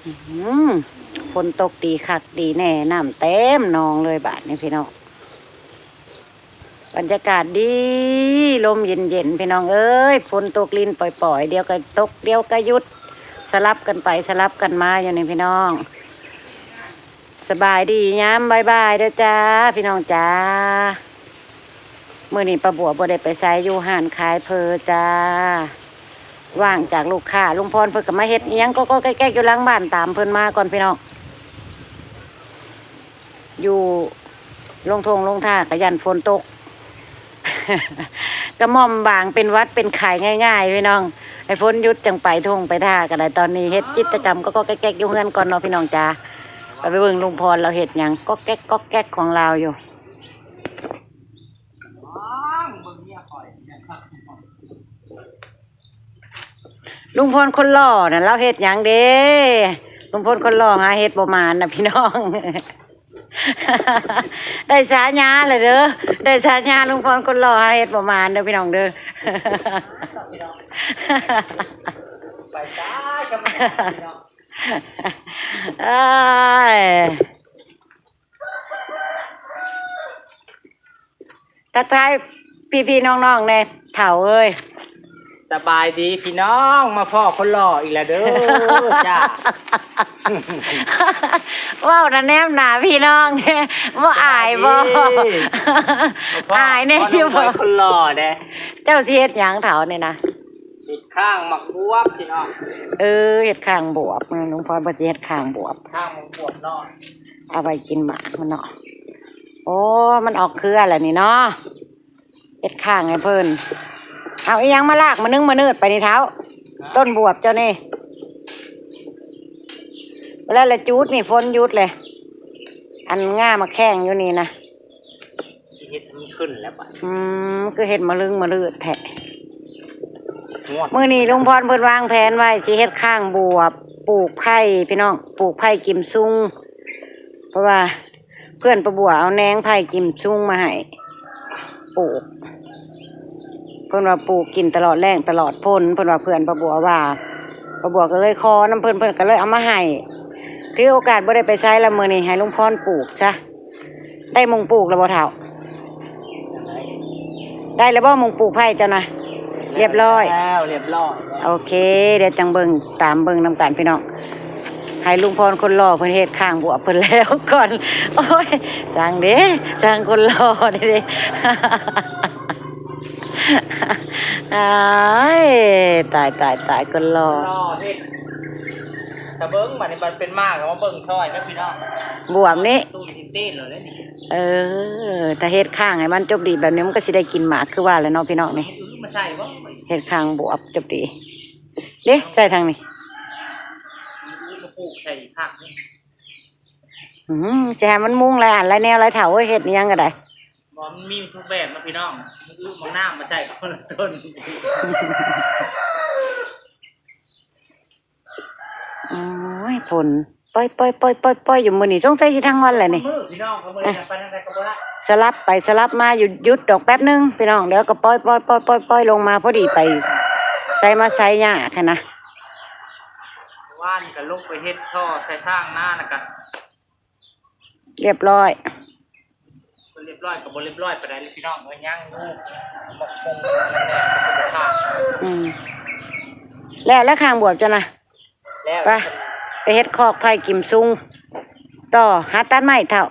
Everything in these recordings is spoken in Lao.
ອືມ ຝົນຕົກດີຄັກດີແນ່ ນ້ຳເຕັມໜອງເລີຍບາດນີ້ພີ່ນ້ອງ. ບັນຍາກາດດີ ລົມເຢັນໆ ພີ່ນ້ອງເອີຍ. ຝົນຕົກລິນປ່ອຍໆ ດຽວກໍຕົກ ດຽວກໍຢຸດ ສະຫຼັບກັນໄປສະຫຼັບກັນມາຢູ່ນີ້ພີ່ນ້ອງ. ສະບາຍດີຍາມບ່າຍໆ ເດີຈ້າ ພີ່ນ້ອງຈ້າ. ມື້ນີ້ປ້າບົວບໍ່ໄດ້ໄປໃສ ຢູ່ຮ້ານຂາຍເຝີຈ້າ ວ່າງຈາກລູກຄ້າ. ລຸງພອນເພິ່ນກໍມາເຮັດອີ່ຫຍັງກໍໆແກກໆຢູ່ຫຼັງບ້ານ ຕາມເພິ່ນມາກ່ອນພີ່ນ້ອງ. ຢູ່ລົງທົ່ງລົງທ່າກໍຢ້ານຝົນຕົກ ກະໝ່ອມບາງເປັນຫວັດເປັນໄຂ້ງ່າຍໆ ພີ່ນ້ອງ. ໃຫ້ຝົນຢຸດຈັ່ງໄປທົ່ງໄປທ່າກໍໄດ້. ຕອນນີ້ເຮັດກິດຈະກຳກໍໆແກກໆຢູ່ເຮືອນກ່ອນເນາະ ພີ່ນ້ອງຈ້າ. ກໍໄປເບິ່ງລຸງພອນລາວເຮັດຫຍັງ ກໍແກກກໍແກກຂອງລາວຢູ່. ລຸງພອນຄົນຫຼໍ່ນັ້ນລາວເຮັດຫຍັງເດ້? ລຸງພອນຄົນຫຼໍ່ຫາເຮັດບໍ່ໝານນະພີ່ນ້ອງ. ໄດ້ສາຍາແລ້ວເດີ ໄດ້ສາຍາລຸງພອນຄົນຫຼໍ່ຫາເຮັດບໍ່ໝານເດີພີ່ນ້ອງເດີ. ໄປຊະ ເອີຍ ທັກທາຍພີ່ໆນ້ອງໆແດ່ ເຖົ້າເອີຍ. ສະບາຍດີພີ່ນ້ອງ ມາພໍ້ຄົນຫຼໍ່ອີກແລ້ວເດີຈ້າ. ເວົ້ານະແນມໜ້າພີ່ນ້ອງແດ່ ບໍ່ອາຍບໍ່? ສະບາຍດີ ອາຍແດ່ຢູ່ບໍ່? ມາພໍ້ຄົນຫຼໍ່ແດ່. ເຈົ້າຊິເຮັດຫຍັງເຖົ້ານີ້ນະ? ເຮັດຂ້າງໝາກບວບພີ່ນ້ອງ. ເອີ ເຮັດຂ້າງບວບ ລຸງພອນເພິ່ນຊິເຮັດຂ້າງບວບ ຂ້າງໝາກບວບນ້ອຍ ເອົາໄວ້ກິນໝາກມັນເນາະ. ໂອ້ ມັນອອກເຄືອແລ້ວນີ້ເນາະ ເຮັດຂ້າງໃຫ້ເພິ່ນ. ເອົາອີ່ຫຍັງມາລາກມານຶງມາເນີດໄປນີ້ເຖົ້າ? ຕົ້ນບວບເຈົ້ານີ້ ເວລາລະຈູດນີ້ ຝົນຢຸດເລີຍ. ອັນງ່າໝາກແຂ້ງຢູ່ນີ້ນະ ຊິເຮັດໃຫ້ມັນຂຶ້ນແລ້ວບາດ. ອືມ ຄືເຮັດມະລຶງມະລືດແທ້. ງວດ ມື້ນີ້ລຸງພອນເພິ່ນວາງແຜນໄວ້ ຊິເຮັດຂ້າງບວບ ປູກໄຜ່ພີ່ນ້ອງ ປູກໄຜ່ກິມຊຸງ. ເພາະວ່າເພື່ອນປ້າບົວເອົາແໜງໄຜ່ກິມຊຸງມາໃຫ້ປູກ ເພິ່ນວ່າປູກກິນຕະຫຼອດແລ້ງຕະຫຼອດຝົນ ເພິ່ນວ່າ ເພື່ອນປ້າບົວວ່າ. ປ້າບົວກໍເລີຍຂໍນຳເພິ່ນ ເພິ່ນກໍເລີຍເອົາມາໃຫ້. ຖືໂອກາດບໍ່ໄດ້ໄປໃສລະ ມື້ນີ້ໃຫ້ລຸງພອນປູກຊະ. ໄດ້ມຸງປູກແລ້ວບໍ່ເຖົ້າ? ໄດ້ແລ້ວບໍ່ມຸງປູກໄຜ່ເຈົ້ານະ? ຮຽບຮ້ອຍ ແລ້ວ ຮຽບຮ້ອຍແລ້ວ. ໂອເຄ ດຽວຈັ່ງເບິ່ງ ຕາມເບິ່ງນຳກັນພີ່ນ້ອງ. ໃຫ້ລຸງພອນຄົນຫຼໍ່ເພິ່ນເຮັດຂ້າງບວບເພິ່ນແລ້ວກ່ອນ. ໂອ້ຍ ຊ່າງເດ້ ຊ່າງຄົນຫຼໍ່ເດ້. ອ້າຍ ຕາຍ ຕາຍ ຕາຍ ຄົນຫຼໍ່ ຫຼໍ່ເຮັດ. ຖ້າເບິ່ງບາດນີ້ ບັດເປັນໝາກກໍມາເບິ່ງຊ່ອຍເດີພີ່ນ້ອງ. ບວບນີ້ ຕູ້ຕີນໆເລີຍນີ້. ເອີ ຖ້າເຮັດຂ້າງໃຫ້ມັນຈົບດີແບບນີ້ ມັນກໍຊິໄດ້ກິນໝາກຄືວ່າແຫຼະເນາະພີ່ນ້ອງນີ້. ອື ມາໃສ່ບໍ່? ເຮັດຂ້າງບວບຈົບດີເດ້ ໃສ່ທາງນີ້. ອື ມາປູກໃສ່ຂ້າງນີ້. ອື ຊິໃຫ້ມັນມຸງຫຼາຍອັນຫຼາຍແນວຫຼາຍເຖົ້າເອີຍ ເຮັດອີ່ຫຍັງກໍໄດ້. ບໍ່ ມັນມີທຸກແບບນະພີ່ນ້ອງ ມັນອຶມັນນ້ຳມາໃສ່ຄົນລະຕົ້ນ. ໂອ້ຍ ຝົນປ່ອຍໆໆໆຢູ່ ມື້ນີ້ສົງໄສຊິທັງວັນແຫຼະນີ້. ມື້ພີ່ນ້ອງ ກໍມື້ນີ້ໄປທາງໃດກໍບໍ່ໄດ້ ສະຫຼັບໄປສະຫຼັບມາ ຢຸດໆດອກແປັບໜຶ່ງພີ່ນ້ອງ ແລ້ວກໍປ່ອຍໆໆໆລົງມາ. ພໍດີໄປໃສມາໃສຍາກຫັ້ນນະ. ວານນີ້ກໍລົງໄປເຮັດທໍ່ໃສ່ທາງນາ ແລ້ວກໍ ຮຽບຮ້ອຍ ຮຽບຮ້ອຍກໍບໍ່ຮຽບຮ້ອຍປານໃດເລີຍພີ່ນ້ອງເອີຍ. ຍັງຢູ່ ໝາກຄົງ ອືມ ແລ້ວ ແລ້ວຂ້າງບວບເຈົ້ານະ. ແລ້ວ ໄປ ໄປເຮັດຄອກໄຜ່ກິມຊຸງຕໍ່ ຫາຕັດໄມ້ເຖົ້າ.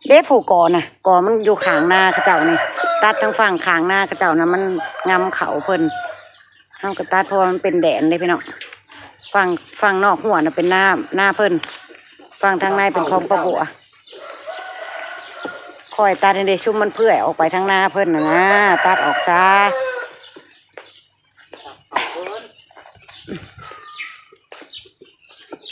ເດ້ ຜູ້ກໍນະ ກໍມັນຢູ່ຂ້າງນາເຂົາເຈົ້ານີ້ ຕັດທາງຝັ່ງຂ້າງນາເຂົາເຈົ້ານະ ມັນງຳເຂົ້າເພິ່ນ. ເຮົາກໍຕັດ ເພາະວ່າມັນເປັນແດນເດ້ພີ່ນ້ອງ. ຝັ່ງ ຝັ່ງນອກຮົ້ວນະເປັນນາ ນາເພິ່ນ ຝັ່ງທາງໃນເປັນຂອງປ້າບົວ. ຂ້ອຍຕັດໃຫ້ເດ້ ຊຸມມັນເຜື່ອຍອອກໄປທາງນາເພິ່ນນະນາ ຕັດອອກຊະ.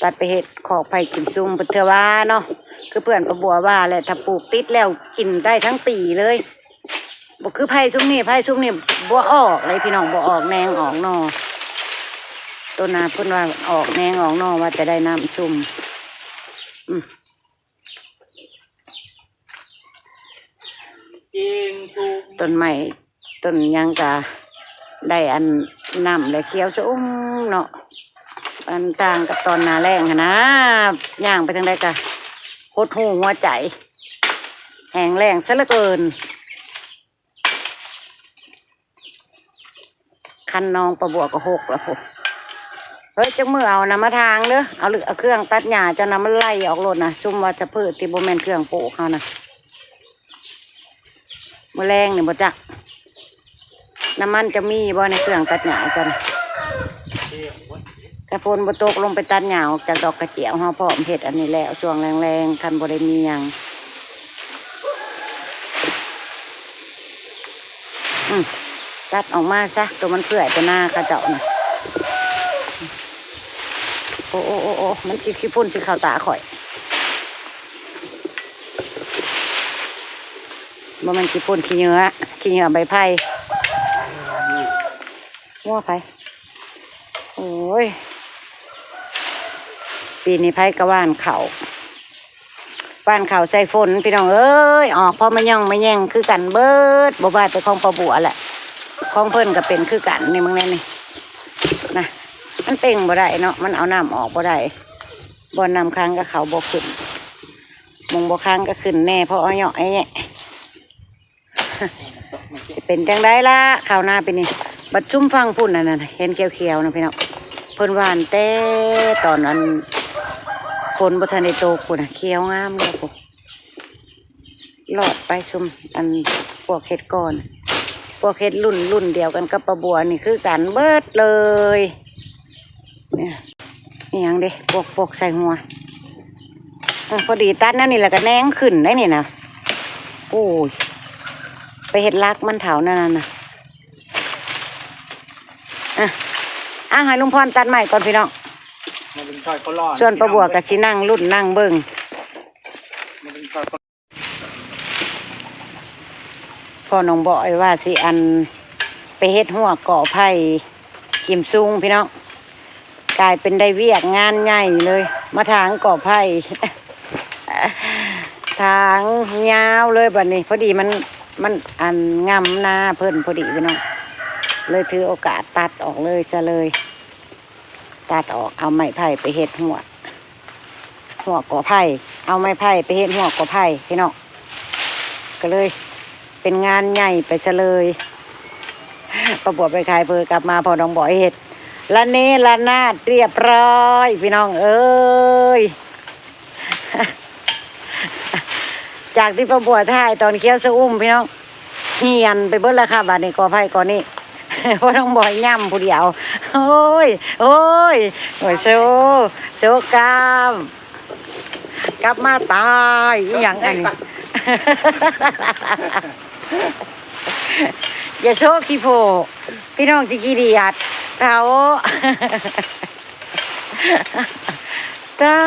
ຕັດໄປເຮັດຄອກໄຜ່ກິມຊຸງ ເພິ່ນເທື່ອວ່າເນາະ ຄືເພື່ອນປ້າບົວວ່າແຫຼະ ຖ້າປູກຕິດແລ້ວກິນໄດ້ທັງປີເລີຍ. ບໍ່ຄືໄຜ່ຊຸມນີ້ ໄຜ່ຊຸມນີ້ບໍ່ອອກເລີຍພີ່ນ້ອງ ບໍ່ອອກແໜງອອກໜໍ່. ໂຕນາເພິ່ນວ່າອອກແໜງອອກໜໍ່ ວ່າແຕ່ໄດ້ນ້ຳຊຸມ. ອືມ ຕົ້ນໄມ້ ຕົ້ນຫຍັງກະໄດ້ອັນນ້ຳແລ້ວຂຽວຊະອຸ່ມເນາະ. ມັນຕ່າງກັບຕອນໜ້າແລ້ງຫັ້ນນາ ຍ່າງໄປທາງໃດກະຫົດຫູ່ຫົວໃຈ ແຫ້ງແລ້ງຊະເຫຼືອເກີນ. ຄັນໜອງປາບົວກໍຫົກແລ້ວພຸ້ນ. ເຮີ້ຍ ຈັກມື້ເອົານຳມາຖາງເດີ ເອົາເຄື່ອງຕັດຫຍ້າເຈົ້ານະ ມັນໄລ່ອອກໂລດນະ ຊຸມວັດຊະພືດທີ່ບໍ່ແມ່ນເຄື່ອງປູກເຮົານະ. ມື້ແລງນີ້ບໍ່ຈັກ ນ້ຳມັນຈະມີບໍ່ໃນເຄື່ອງຕັດຫຍ້າເຈົ້ານະ? ຖ້າຝົນບໍ່ຕົກ ລົງໄປຕັດຫຍ້າອອກຈາກດອກກະຈຽວເຮົາ ພ້ອມເຮັດອັນນີ້ແລ້ວ ຊ່ວງແລງໆ ຄັນບໍ່ໄດ້ມີຫຍັງ. ອືມ ຕັດອອກມາຊະ ໂຕມັນເປື່ອຍ ໂຕນາເຂົາເຈົ້ານະ. ໂອ້ ໂອ້ ໂອ້ ໂອ້ ມັນຊິ ຂີ້ຝຸ່ນຊິເຂົ້າຕາຂ້ອຍ. ບໍ່ແມ່ນຂີ້ຝຸ່ນ ຂີ້ເຫຍື້ອ ຂີ້ເຫຍື້ອໃບໄຜ່. ງົວໃຜ? ໂອ້ຍ ປີນີ້ໃຜກໍຫວ່ານເຂົ້າ ຫວ່ານເຂົ້າໃສ່ຝົນ ພີ່ນ້ອງເອີຍ ອອກພໍມາຍ່ອງມາແຍ່ງຄືກັນເບິດ ບໍ່ວ່າແຕ່ຂອງປາບົວແຫຼະ ຂອງເພິ່ນກໍເປັນຄືກັນ. ນີ້ເບິ່ງແດ່ນີ້ນະ ມັນເປັ່ງບໍ່ໄດ້ເນາະ ມັນເອົານ້ຳອອກບໍ່ໄດ້ ບ່ອນນ້ຳຂັງກໍເຂົ້າບໍ່ຂຶ້ນ ໝ່ອງບໍ່ຂັງກໍຂຶ້ນແດ່ ພໍເອົາເຍາະແອະແຍະ. ຊິເປັນຈັ່ງໃດລະ ເຂົ້ານາປີນີ້. ບັດຊຸມຝັ່ງພຸ້ນ ອັນນັ້ນເຫັນຂຽວໆນະພີ່ນ້ອງ ເພິ່ນຫວ່ານແຕ່ຕອນອັນຝົນບໍ່ທັນໄດ້ຕົກພຸ້ນນະ ຂຽວງາມແລ້ວພຸ້ນ. ລອດໄປຊຸມອັນພວກເຫັດກ່ອນ ພວກເຫັດລຸ້ນ ລຸ້ນດຽວກັນກັບປາບົວນີ້ຄືກັນເບິດເລີຍ. ນີ້ ອີ່ຫຍັງເດ ປົກໆໃສ່ຫົວ. ເອີ ພໍດີຕັດແນວນີ້ແລ້ວກໍແນງຂຶ້ນໄດ໋ນີ້ນະ. ໂອ້ຍ ໄປເຮັດຫຼັກມັນເຖົ້ານັ້ນນະ. ອ່ະ ອ່ະ ໃຫ້ລຸງພອນຕັດໄມ້ກ່ອນພີ່ນ້ອງ ມາເປັນຊອຍຄົນຫຼໍ່ ສ່ວນປາບົວກໍຊິນັ່ງລຸ້ນນັ່ງເບິ່ງ. ມາເປັນຊອຍຄົນ ພໍ່ນ້ອງບອຍວ່າຊິອັນ ໄປເຮັດຮົ້ວກໍ່ໄຜ່ກິມຊຸງພີ່ນ້ອງ ກາຍເປັນໄດ້ວຽກງານໃຫຍ່ເລີຍ ມາຖາງກໍ່ໄຜ່ ຖາງຍາວເລີຍບັດນີ້. ພໍດີມັນ ມັນອັນງຳນາເພິ່ນພໍດີພີ່ນ້ອງ ເລີຍຖືໂອກາດຕັດອອກເລີຍຊະເລີຍ. ຕັດອອກ ເອົາໄມ້ໄຜ່ໄປເຮັດຮົ້ວ ຮົ້ວກໍ່ໄຜ່ ເອົາໄມ້ໄຜ່ໄປເຮັດຮົ້ວກໍ່ໄຜ່ພີ່ນ້ອງ ກໍເລີຍເປັນງານໃຫຍ່ໄປຊະເລີຍ. ປາບົວໄປຂາຍເຝີກັບມາ ພໍ່ນ້ອງບອຍເຮັດລະເນລະນາດຮຽບຮ້ອຍ ພີ່ນ້ອງເອີຍ. ຈາກທີ່ປາບົວຖ່າຍຕອນຂຽວຊະອຸ່ມພີ່ນ້ອງ ຮຽນໄປເບິດແລ້ວຄ່ະ ບາດນີ້ກໍໄຜກໍນີ້ ພໍ່ນ້ອງບອຍຫຍ້ຳຜູ້ດຽວ. ໂອ້ຍ ໂອ້ຍ ໂອ້ຍ ໂຊ ໂຊກ້າມ ກັບມາຕາຍ ອີ່ຫຍັງອັນນີ້ ຢ່າໂຊຂີ້ໂພ ພີ່ນ້ອງຊິຂີ້ດຽດເຖົ້າ. ຕາ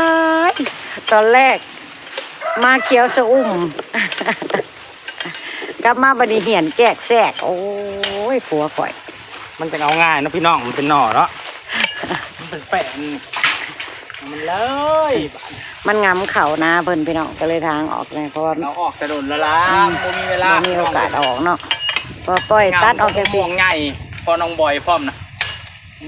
ຍ ຕອນແລກມາຂຽວຊະອຸ່ມ ກັບມາບັດນີ້ຮຽນແຈກແຊກ. ໂອ້ຍ ຜົວຂ້ອຍ ມັນຈັ່ງເອົາງ່າຍເນາະພີ່ນ້ອງ ມັນເປັນໜໍ່ເນາະ ມັນເປັນແປ້ນ ມັນເລີຍ ມັນງຳເຂົ້ານາເພິ່ນພີ່ນ້ອງ ກໍເລີຍທາງອອກແດ່ ເພາະວ່າເອົາອອກແຕ່ດົນແລ້ວລະ ອືມ ບໍ່ມີເວລາ ບໍ່ມີໂອກາດອອກເນາະ ກໍປ່ອຍຕັດອອກຈັ່ງຊີ້ ງາມ ໃຫຍ່ ພໍນ້ອງບອຍພ້ອມນະ.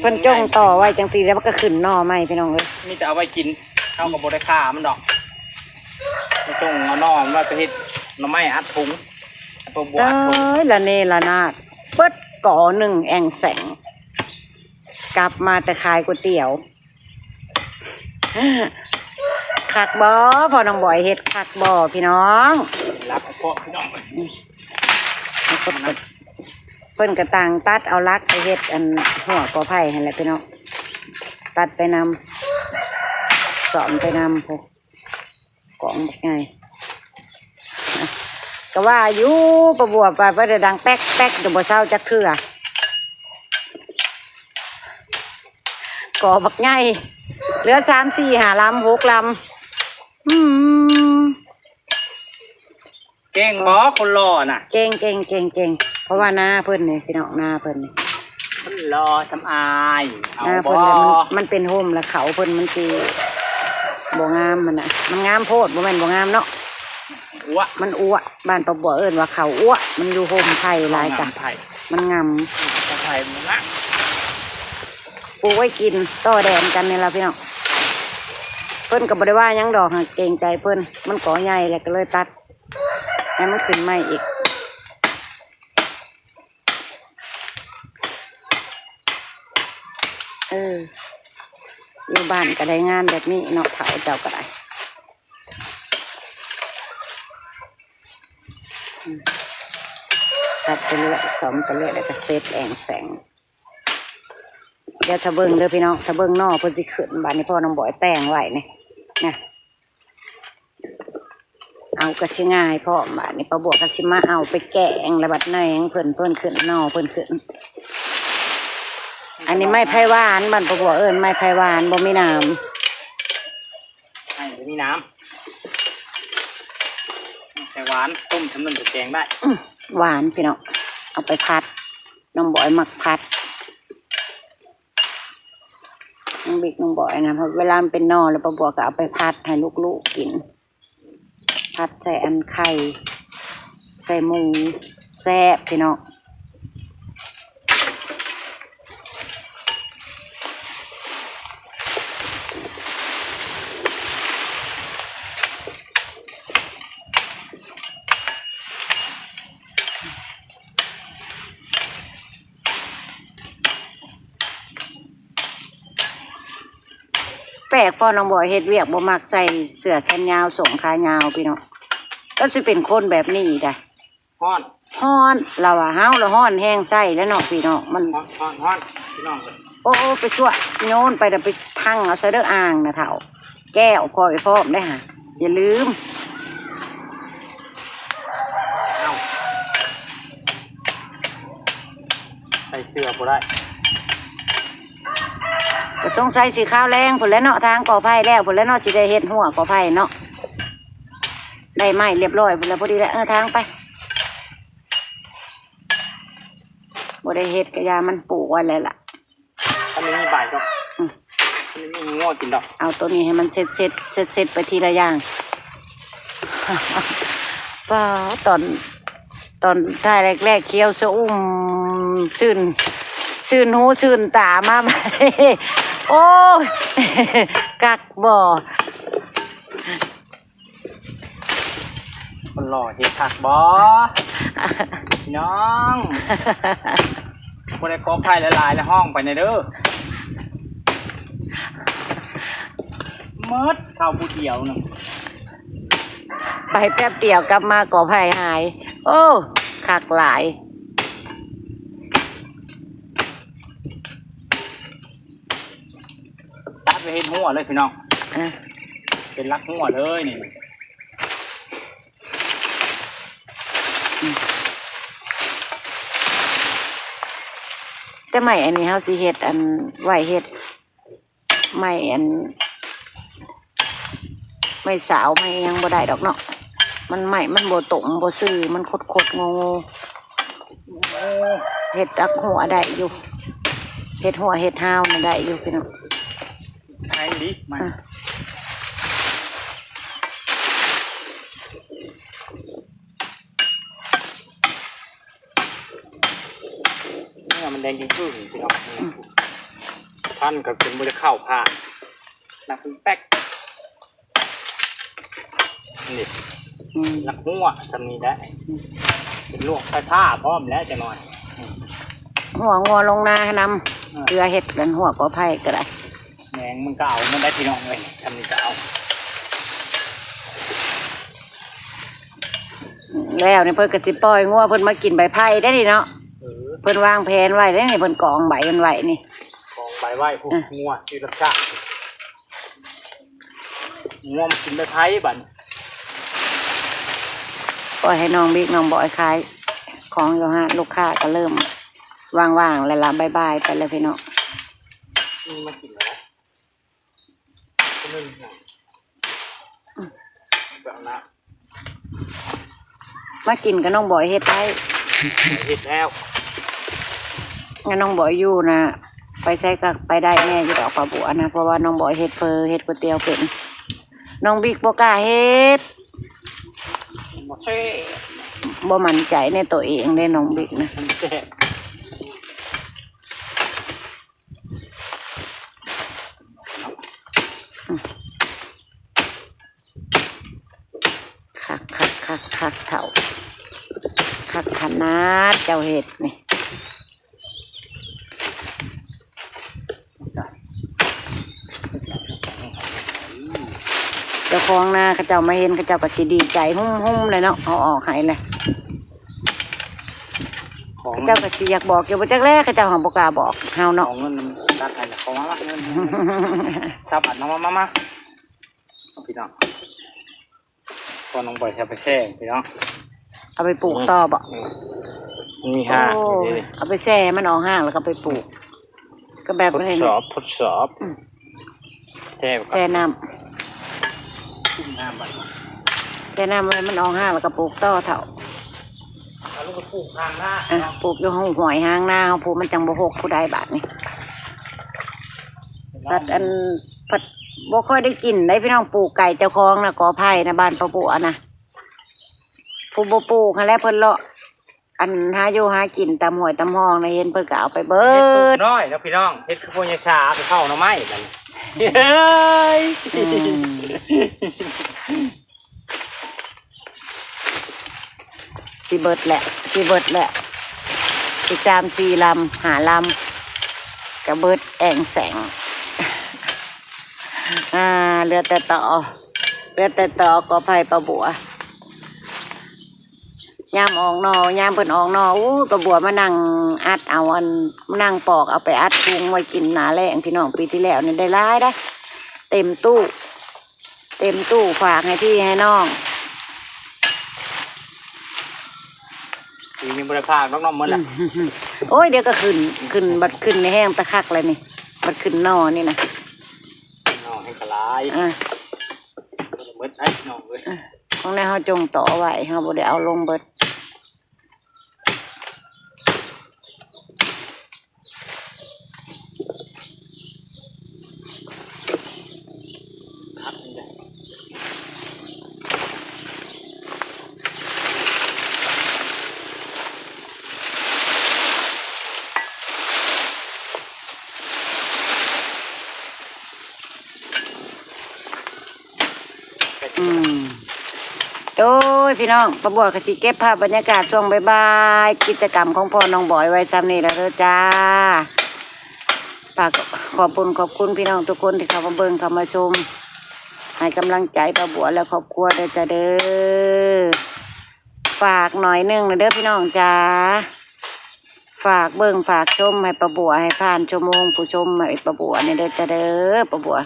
ເພິ່ນຈົ່ງຕໍ່ໄວ້ຈັ່ງຊີ້ແລ້ວ ມັນກໍຂຶ້ນໜໍ່ໃໝ່ພີ່ນ້ອງເອີຍ ມີແຕ່ເອົາໄວ້ກິນ ເຮົາກໍບໍ່ໄດ້ຂ້າມັນດອກ ຈົ່ງເອົາໜໍ່ມັນໄວ້ໄປເຮັດໜໍ່ໄມ້ອັດຖົງ ເອົາໄປບົວອັດຖົງ. ຕາຍ ລະເນລະນາດ ເບິດກໍໜຶ່ງແອ່ງແສງ ກັບມາແຕ່ຂາຍກ໋ວຍຕຽວ. ຄັກບໍ່ ພໍ່ນ້ອງບອຍເຮັດຄັກບໍ່ພີ່ນ້ອງ? ລັກເພາະພີ່ນ້ອງ ເພິ່ນກໍຕ່າງຕັດເອົາຫຼັກໄປເຮັດອັນຫົວກໍໄຜ່ຫັ້ນແຫຼະພີ່ນ້ອງ ຕັດໄປນຳ ສອນໄປນຳພຸ້ນ ກອງບັກໃຫຍ່ ກໍວ່າຢູ່ ປາບົວໄປ ໄປແຕ່ດັງແປັກໆ ກໍບໍ່ເຊົາຈັກເທື່ອ ກໍບັກໃຫຍ່ ເຫຼືອສາມ ສີ່ ຫ້າລຳ ຫົກລຳ ອືມ. ເກັ່ງບໍ່ຄົນຫຼໍ່ນະ? ເກັ່ງ ເກັ່ງ ເກັ່ງ ເກັ່ງ ເພາະວ່ານາເພິ່ນນີ້ພີ່ນ້ອງ ນາເພິ່ນນີ້ ຄົນຫຼໍ່ທຳອາຍ ເອົາບໍ່? ນາເພິ່ນມັນ ມັນເປັນຮົ່ມ ແລ້ວເຂົາເພິ່ນມັນຊິບໍ່ງາມ ມັນນະ ມັນງາມໂພດ ບໍ່ແມ່ນບໍ່ງາມເນາະ ອ້ວະ ມັນອ້ວະ ບ້ານປາບົວເອີ້ນວ່າເຂົາອ້ວະ ມັນຢູ່ຮົ່ມໄຜ່ຫຼາຍກະ ໄຜ່ ມັນງາມ ໄຜ່ມັນງາມ. ປູກໄວ້ກິນຕໍ່ແດນກັນນີ້ລະພີ່ນ້ອງ. ເພິ່ນກໍບໍ່ໄດ້ວ່າຫຍັງດອກ ຫາກເກງໃຈເພິ່ນ ມັນກໍໃຫຍ່ແລ້ວ ກໍເລີຍຕັດໃຫ້ມັນຂຶ້ນໃໝ່ອີກ. ເອີ ຢູ່ບ້ານກໍໄດ້ງານແບບນີ້ເນາະ ເຖົ້າເຈົ້າກໍໄດ້. ອືມ ຕັດໄປເລື້ອຍ ສ້ອມໄປເລື້ອຍ ແລ້ວກໍເຊັດແອງແສງ. ດຽວຖ້າເບິ່ງເດີພີ່ນ້ອງ ຖ້າເບິ່ງໜໍ່ເພິ່ນຊິຂຶ້ນ. ບາດນີ້ພໍ່ນ້ອງບອຍແຕ່ງໄວ້ນີ້ນະ ເອົາກໍຊິງ່າຍພ້ອມ. ບາດນີ້ປ້າບົວກໍຊິມາເອົາໄປແກງ ແລ້ວບັດໃນຂອງເພິ່ນ ເພິ່ນຂຶ້ນ ໜໍ່ເພິ່ນຂຶ້ນ. ອັນນີ້ໄມ້ໄຜ່ຫວານ ບ້ານປ້າບົວເອີ້ນໄມ້ໄຜ່ຫວານ ບໍ່ມີໜາມ. ໄມ້ບໍ່ມີໜາມ ແຕ່ຫວານ ຕົ້ມຊຳໜຶ່ງກໍແກງໄດ້. ອືມ ຫວານພີ່ນ້ອງ ເອົາໄປຜັດ ນ້ອງບອຍມັກຜັດ. ນ້ອງບິກ ນ້ອງບອຍນະ ເວລາມັນເປັນໜໍ່ແລ້ວ ປ້າບົວກໍເອົາໄປຜັດໃຫ້ລູກໆກິນ ຜັດໃສ່ອັນໄຂ່ ໃສ່ໝູ ແຊບພີ່ນ້ອງ. ແປກ ພໍ່ນ້ອງບອຍເຮັດວຽກບໍ່ມັກໃສ່ເສື້ອແຂນຍາວ ສົ້ງຂາຍາວພີ່ນ້ອງ. ກໍຊິເປັນຄົນແບບນີ້ໄດ໋. ຮ້ອນ ຮ້ອນ ລາວວ່າ ເຮົາລະຮ້ອນແຮງໃສ່ແລ້ວເນາະພີ່ນ້ອງ ມັນ ຮ້ອນ ຮ້ອນ ຮ້ອນ ພີ່ນ້ອງເອີຍ. ໂອ້ ໂອ້ ໄປຊວກໂຍນໄປ ແລ້ວໄປທັງເອົາໃສ່ເດີອ່າງນະເຖົ້າ ແກ້ວຂ້ອຍພ້ອມໄດ໋ຫາ ຢ່າລືມ. ເອົ້າ ໃສ່ເສື້ອບໍ່ໄດ້ ກໍສົງໄສຊິຄາວແລງພຸ້ນແຫຼະເນາະ ຖາງກໍໄຜ່ແລ້ວພຸ້ນແຫຼະເນາະ ຊິໄດ້ເຮັດຮົ້ວກໍໄຜ່ເນາະ. ໄດ້ໄມ້ລຽບຮ້ອຍພຸ້ນແຫຼະ ພໍດີແຫຼະ ເອີ ຖາງໄປ. ບໍ່ໄດ້ເຮັດກໍຢ່າ ມັນປູກໄວ້ແລ້ວລະ. ມັນມີໃບດອກ ອືມ ມັນມີງົວກິນດອກ. ເອົາໂຕນີ້ໃຫ້ມັນເສັດໆ ເສັດໆໄປທີລະຢ່າງ. ປ້າ ຕອນ ຕອນຖ່າຍແລກໆ ຂຽວຊະອຸ່ມ ຊື່ນ ຊື່ນຫູຊື່ນຕາມາໃໝ່. ໂອ້ຍ ຄັກບໍ່? ຄົນຫຼໍ່ເຮັດຄັກບໍ່ ພີ່ນ້ອງ? ຜູ້ໃດກໍໄຜ່ຫຼາຍໆ ແລ້ວຮ້ອງໄປແດ່ເດີ. ໝົດເຂົ້າຜູ້ດຽວໜຶ່ງ ໄປແປັບດຽວກັບມາກໍໄຜ່ຫາຍ. ໂອ້ ຄັກຫຼາຍ. ຕັດໄປເຮັດຮົ້ວເລີຍພີ່ນ້ອງ ອ່ະ ເປັນຫຼັກຮົ້ວເລີຍນີ້. ອືມ ແຕ່ໄມ້ອັນນີ້ເຮົາຊິເຮັດອັນ ໄວ້ເຮັດໄມ້ອັນ ໄມ້ສາວໄມ້ຫຍັງບໍ່ໄດ້ດອກເນາະ ມັນໄມ້ມັນບໍ່ຕົງບໍ່ຊື່ ມັນຄົດໆໂງ່ໆ. ເຮັດຫຼັກຮົ້ວໄດ້ຢູ່ ເຮັດຮົ້ວເຮັດຮາວນະໄດ້ຢູ່ພີ່ນ້ອງ. ແພງດີ ມາ ອ່ະ ເນື້ອມັນແດງຈຶ່ງຄຶ່ງພີ່ນ້ອງ. ອືມ ພັນກໍຈົນບໍ່ໄດ້ເຂົ້າຜ່ານ ໜັກເປັນແປັກ. ນີ້ ອືມ ຫຼັກຮົ້ວຊ່ຳນີ້ແຫຼະ ອືມ ເປັນລວກໄຟຟ້າພ້ອມແລ້ວຈັກໜ່ອຍ. ອືມ ຮົ້ວງົວລົງນາໃຫ້ນຳ ອ່າ ເພື່ອເຮັດອັນຮົ້ວກໍໄຜ່ກໍໄດ້. ແມງມັນກໍເອົາມັນໄດ້ພີ່ນ້ອງເອີຍ ຊ່ຳນີ້ກໍເອົາ. ແລ້ວນີ້ເພິ່ນກໍຊິປ່ອຍງົວເພິ່ນມາກິນໃບໄຜ່ໄດ້ນີ້ເນາະ. ເອີ ເພິ່ນວາງແຜນໄວ້ເດ້ນີ້ ເພິ່ນກອງໃບມັນໄວ້ນີ້ ກອງໃບໄວ້ພຸ້ນ. ອ່ະ ງົວຢູ່ລຳຊາງ ງົວມັນກິນໃບໄຜ່ບັດນີ້. ປ່ອຍໃຫ້ນ້ອງບິກນ້ອງບອຍຂາຍຂອງຢູ່ຮ້ານ ລູກຄ້າກໍເລີ່ມວ່າງໆແລ້ວລະ ບາຍບາຍໄປແລ້ວພີ່ນ້ອງ. ອືມ ມາກິນແລ້ວ ໜຶ່ງ ອືມ ແບບນັ້ນ ມາກິນກັບນ້ອງບອຍເຮັດໄດ້ ເຮັດແລ້ວ. ແລ້ວນ້ອງບອຍຢູ່ນະ ໄປໃສກໍໄປໄດ້ແດ່ຢູ່ດອກ ປ້າບົວນະ ເພາະວ່ານ້ອງບອຍເຮັດເຝີ ເຮັດກ໋ວຍຕຽວເປັນ. ນ້ອງບິກບໍ່ກ້າເຮັດ ບໍ່ແຊບ ບໍ່ໝັ້ນໃຈໃນຕົວເອງເດ້ນ້ອງບິກນະ. ມັນແຊບ. ຄັກເຖົ້າ ຄັກຂະໜາດເຈົ້າເຮັດນີ້. ເຈົ້າຂອງນາເຂົາເຈົ້າມາເຫັນ ເຂົາເຈົ້າກໍຊິດີໃຈຫຸ້ມໆ ແຫຼະເນາະ ເຮົາອອກໃຫ້ແຫຼະ. ຂອງ ເຂົາເຈົ້າກໍຊິຢາກບອກຢູ່ ບໍ່ຈັກແຫຼະ ເຂົາເຈົ້າຫັ້ນບໍ່ກ້າບອກເຮົາເນາະ. ເອົາເງິນນຳຕັດໃຫ້ລະ ຂໍມາ ເງິນ ຊັບອັນ ມາ ມາ ມາ ມາ ພີ່ນ້ອງ. ພໍ່ນ້ອງບອຍຊິເອົາໄປແຊ່ພີ່ນ້ອງ ເອົາໄປປູກຕໍ່ບໍ? ອືມ ມັນມີຮາກຢູ່ເດ້. ໂອ້ຍ ເອົາໄປແຊ່ໃຫ້ມັນອອກຮາກ ແລ້ວກໍໄປປູກ ກໍແບບ ທົດສອບ ທົດສອບ. ອືມ ແຊ່ ແຊ່ນ້ຳ ຈຸ່ມນ້ຳບັດ ແຊ່ນ້ຳໃຫ້ມັນອອກຮາກ ແລ້ວກໍປູກຕໍ່ເຖົ້າ. ເອົາລົງໄປປູກທາງນາ ອ່ະ ເນາະ ປູກຢູ່ຫ້ວຍຫາງນາເຮົາ ຜູ້ມັນຈັ່ງບໍ່ຮົກຜູ້ໃດບາດນີ້. ພັດອັນ ພັດບໍ່ຄ່ອຍໄດ້ກິນໄດ໋ພີ່ນ້ອງ ປູກໃກ້ເຈົ້າຂອງນະ ກໍໄຜ່ນະ ບ້ານປ້າບົວນະ ຜູ້ບໍ່ປູກຫັ້ນແຫຼະ ເພິ່ນເລາະ ອັນ ຫາຢູ່ຫາກິນຕາມຫ້ວຍຕາມຮ່ອງນະ ເຫັນເພິ່ນກໍເອົາໄປເບິດ. ເຫັດປູກນ້ອຍເນາະພີ່ນ້ອງ ເຮັດຄືພວກຍາຊາ ເອົາໄປເຜົາໜໍ່ໄມ້ບັດນີ້. ເຮີ້ຍ ອືມ ຊິເບິດແຫຼະ ຊິເບິດແຫຼະ ອີກສາມສີ່ລຳ ຫ້າລຳ ກະເບິດແອງແສງ. ອ່າ ເຫຼືອແຕ່ຕໍ ເຫຼືອແຕ່ຕໍກໍໄຜ່ປ້າບົວ. ຍາມອອກໜໍ່ ຍາມເພິ່ນອອກໜໍ່ ໂອ້ຍ ປ້າບົວມານັ່ງອັດເອົາ ອັນ ມານັ່ງປອກເອົາໄປອັດປຸງໄວ້ກິນໜ້າແລ້ງ ພີ່ນ້ອງ. ປີທີ່ແລ້ວນີ້ໄດ້ຫຼາຍເດ້ ເຕັມຕູ້ ເຕັມຕູ້ ຝາກໃຫ້ພີ່ໃຫ້ນ້ອງ. ປີນີ້ບໍ່ໄດ້ຝາກດອກ ນ້ອງໝົດລະ. ໂອ້ຍ ດຽວກໍຂຶ້ນ ຂຶ້ນ ບັດຂຶ້ນນີ້ແຮງຕາຄັກແລ້ວນີ້ ບັດຂຶ້ນໜໍ່ນີ້ນະ ໜໍ່ແຮງກະຫຼາຍ. ອ່າ ບໍ່ໄດ້ໝົດໄດ໋ ພີ່ນ້ອງເອີຍ. ອ່າ ຂອງແນວເຮົາຈົ່ງຕໍ່ໄວ້ ເຮົາບໍ່ໄດ້ເອົາລົງເບິດ. ອືມ ໂດຍ ພີ່ນ້ອງ ປ້າບົວກໍຊິເກັບພາບບັນຍາກາດຊ່ວງບ່າຍໆ ກິດຈະກຳຂອງພໍ່ນ້ອງບອຍໄວ້ຊ່ຳນີ້ລະເດີຈ້າ. ຝາກຂອບບຸນຂອບຄຸນພີ່ນ້ອງທຸກຄົນທີ່ເຂົ້າມາເບິ່ງ ເຂົ້າມາຊົມ ໃຫ້ກຳລັງໃຈປ້າບົວ ແລະ ຄອບຄົວເດີຈ້າເດີ. ຝາກໜ້ອຍໜຶ່ງນະເດີພີ່ນ້ອງຈ້າ ຝາກເບິ່ງຝາກຊົມໃຫ້ປ້າບົວ ໃຫ້ຜ່ານຊົ່ວໂມງຜູ້ຊົມໃຫ້ປ້າບົວນີ້ເດີຈ້າເດີ. ປ້າບົວ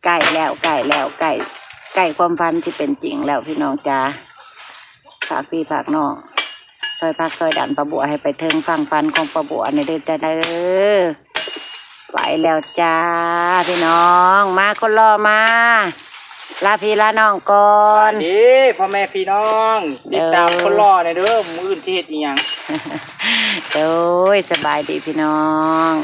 ໃກ້ແລ້ວ ໃກ້ແລ້ວ ໃກ້ ໃກ້ຄວາມຝັນຊິເປັນຈິງແລ້ວ ພີ່ນ້ອງຈ້າ. ຝາກພີ່ຝາກນ້ອງ ຊ່ອຍຜັກຊ່ອຍດັນປ້າບົວໃຫ້ໄປເຖິງຝັ່ງຝັນຂອງປ້າບົວນີ້ເດີຈ້າເດີ. ໄປແລ້ວຈ້າ ພີ່ນ້ອງ ມາຄົນຫຼໍ່ມາ ລາພີ່ລານ້ອງກ່ອນ. ສະບາຍດີພໍ່ແມ່ພີ່ນ້ອງ ຕິດຕາມຄົນຫຼໍ່ແດ່ເດີ ມື້ອື່ນຊິເຮັດອີ່ຫຍັງ. ໂດຍ ສະບາຍດີພີ່ນ້ອງ.